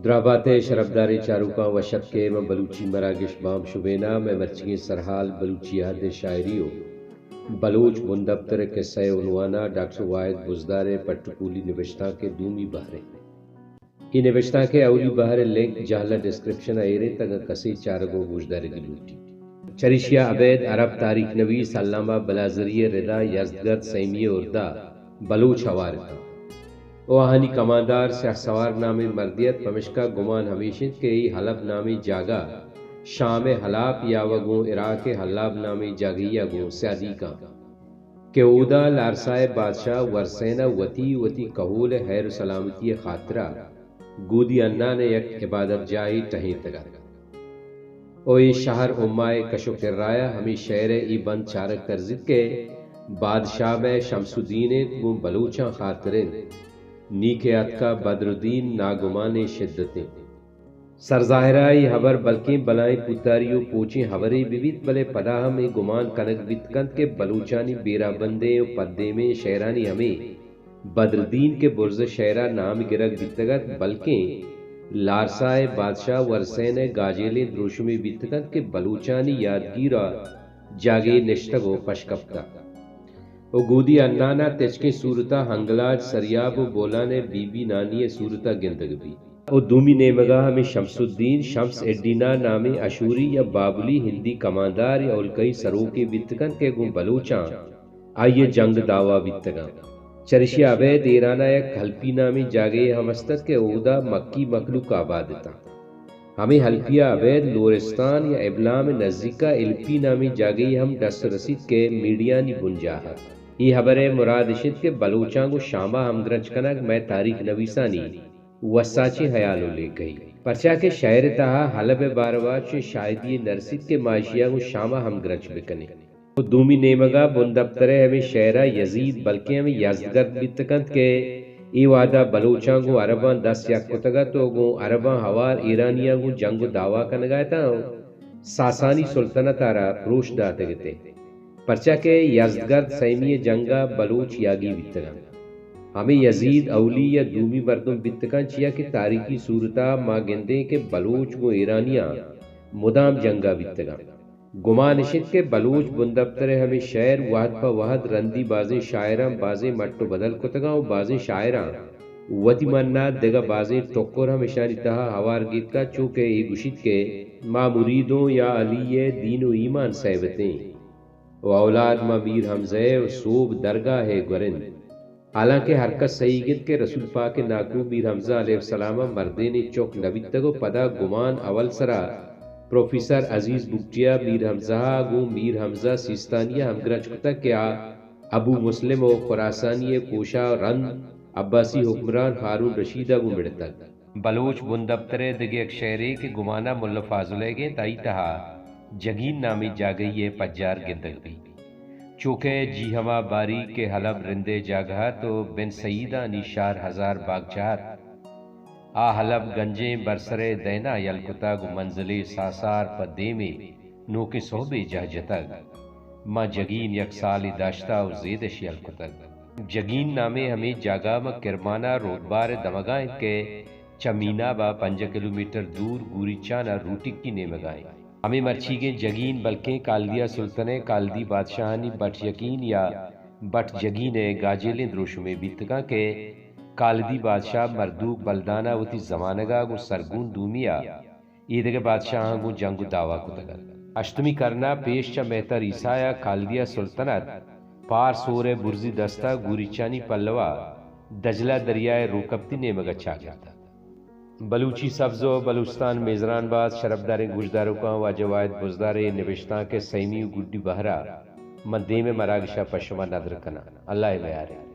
دراہ بات ئے شرپداریں چاروکاں، وش اتک ئے ماں بلوچی مراگش بام شبین ءَ۔ مئے مرچیگیں سرحال بلوچی عہد ءِ شاعری ءُ بلوچ بندپتر ءِ کسہ ءِ عنوان ءَ ڈاکٹر واحد بزدار ءِ پٹ ءُ پولی نبشتانک ءِ دومی بہر اِنت۔ اے نبشتانک ءِ اولی بہر ءِ لنک جہل ءَ ڈسکرپشن ءَ ایر اِنت، اگاں کسے چارگ ءُ گوشدارگی لوٹیت۔ چریشی ءَ ابید عرب تاریخ نویس علامہ بلازری ءِ ردا یزدگرد سیمی ءِ ارد ءَ بلوچ ہوار اتاں ءُ آہانی کماندار سیاہ سوار نامیں مردے ات، پمشکا گمان ہمیش اِنت کہ اے حلب نامیں جاگہ شام ءِ حلاپ یا وَ گوں عراق ءِ حلاب نامیں جاگہے ءَ گوں سیادی کاں کہ اودا لارسا ءِ بادشاہ ورسین ءَ وتی وتی کہول ءِ ہیر ءُ سلامتی ءِ خاطرا گودی عنان ءِ یک عبادت جاہے ٹہینتگ ات۔ ءُ اے شہر عما ءِ کش ءُ کرا ءَ ہمے شئیر ءِ اے بند چارگ کرزیت کہ بادشاہ مئے شمس الدین اِنت، گوں بلوچاں خاطر اِنت، نی کہ اتکا بدرالدین ناگمانیں شدت اِنت۔ سرظاہرا اے ہبر بلکیں بلائیں پوتاری ءُ پوچیں ہبرے بہ بیت، بلے پدا ہم اے گمان کنگ بیت کنت کہ بلوچانی بیرابندیں ءُ پدیمیں شئیرانی ہمے بدردین کہ برز ءِ شئیرا نام گرگ بیتگ ات، بلکیں لارسا ءِ بادشاہ ورسین ءِ گاجیلیں دروشمے بیت کنت کہ بلوچانی یادگیرا جاگہے نشتگ ءُ پش کپتگ۔ ءُ گودی عنانا تچکیں صورتا ہنگلاج، سریاب ءُ بولان ءِ بی بی نانی ءِ صورتا گندگ بیت۔ ءُ دومی نیمگا ہمے شمس الدین، شمس الدینا نامیں اشوری یا بابلی ہندی کماندار یا الکہی سروکے بیت کنت کہ گوں بلوچاں آئی ءِ جنگ دعوا بیتگاں۔ چریشی ءَ ابید ایرانا یک حلبی نامیں جاگہے ہم است ات کہ اودا مکی مخلوق آباد اتاں۔ ہمے حلبی ءَ ابید لورستان یا ابلام ءِ نزیکا الپی نامیں جاگہے ہم دست رسیت کہ میڑیانی بنجاہ ات۔ اے ہبر ءِ مراد اش انت کہ بلوچاں گوں شاما ہمگرنچ کنگ مئے تاریخ نویسانی وساچیں ہیال ءُ لیکہے، پرچا کہ شئیر ءِ تہا حلب ءِ باروا چوشیں شاہدی یے نرسیت کہ ما اشیا گوں شاما ہمگرنچ بکنیں۔ ءُ دومی نیمگا بندپتر ءِ ہمے شئیرا یزید بلکیں ہمے یزدگرد بیت کنت کہ اے وہدا بلوچاں گوں عرباں دست یک کتگ ات ءُ گوں عرباں ہوار ایرانیاں گوں جنگ ءُ دعوا کنگا اتاں ءُ ساسانی سلطنت ءَ را پروش داتگ ات، پرچا کہ یزدگرد سیمی ءِ جنگا بلوچ یاگی بیتگ انت۔ ہمے یزید اولی یا دومی مردم بیت کنت، چیا کہ تاریخی صورتا ما گندیں کہ بلوچ گوں ایرانیاں مدام جنگا بیتگ انت۔ گمان اش انت کہ بلوچ بندپتر ءِ ہمے شئیر وہد پہ وہد رندی بازیں شاعراں، بازیں مٹ ءُ بدل کتگاں ءُ بازیں شاعراں وتی منا دگہ بازیں ٹکر ہم اشانی تہا ہوار گیتکا، چو کہ اے گوشیت کہ ما مریدوں یا علی ءِ دین ءُ ایمان سیبتیں ءُ اولاد ما میر حمزہ ءِ ءُ سوب درگاہ ءِ گورند۔ حالانکہ ہر کس سہیگ انت کہ رسول پاک ءِ ناکو میر حمزہ علیہ السلام ءَ مردینیں چک نہ بیتگ ءُ پدا گمان اول سرا پروفیسر عزیز بگٹی ءَ میر حمزہ ءَ گوں میر حمزہ سیستانی ءَ ہمگرنچ کتگ کہ آ ابو مسلم ءُ خراسانی ءِ کوشا رند عباسی حکمران ہارون رشید ءَ گوں مڑتگ۔ بلوچ بندپتر ءِ دگہ یک شئیرے کہ گمانا ملا فاضل ئیگ انت، آئی تہا جگین نامیں جاگہے ءِ پجار گندگ بیت۔ چو کہ جی ہما باریک کہ حلب رندئے جاگہ ات ءُ بن سعیدانی شہر ہزار باگچہ ات۔ آ حلب گنجیں برسرئے دئینا یل کتگ ءُ منزلے ساسار پہ دیمے نوکیں سہبے جہ جتگ۔ ما جگین یک سالے داشتہ ءُ زیدش یل کتگ۔ جگین نامیں ہمے جاگہ ماں کرمانا رودبارئے دمگا انت کہ چہ مینابا پنجاہ کلومیٹر دور گوریچانا روٹکی نیمگا انت۔ ہمے مرچیگیں جگین بلکیں کالدیہ سلطنئے کالدی بادشاہانی بٹ یکین یا بٹ جگینئے گاجیلیں دروشمے بیتگاں کہ کالدی بادشاہ مردوک بلدانا وتی زمانگا گوں سرگون دومیا ایدگہ بادشاہاں گوں جنگ ءُ دعوا کتگ ات۔ ہشتمی کرنا پیش چہ مہتر عیسایا کالدیہ سلطنت پارس ہورئے برزی دستا گوریچانی پلوا دجلہ دریائے روکپتی نیمگا چاگرتگ۔ بلوچی سبز ءُ بلوچستان میزران بات۔ شرپداریں گوشداروکاں، واجہ واحد بزدارئے نبشتانکئے سیمی ءُ گڈی بہرا من دیمئے مراگشا پہ شما ندر کناں۔ اللہ ءِ میارے۔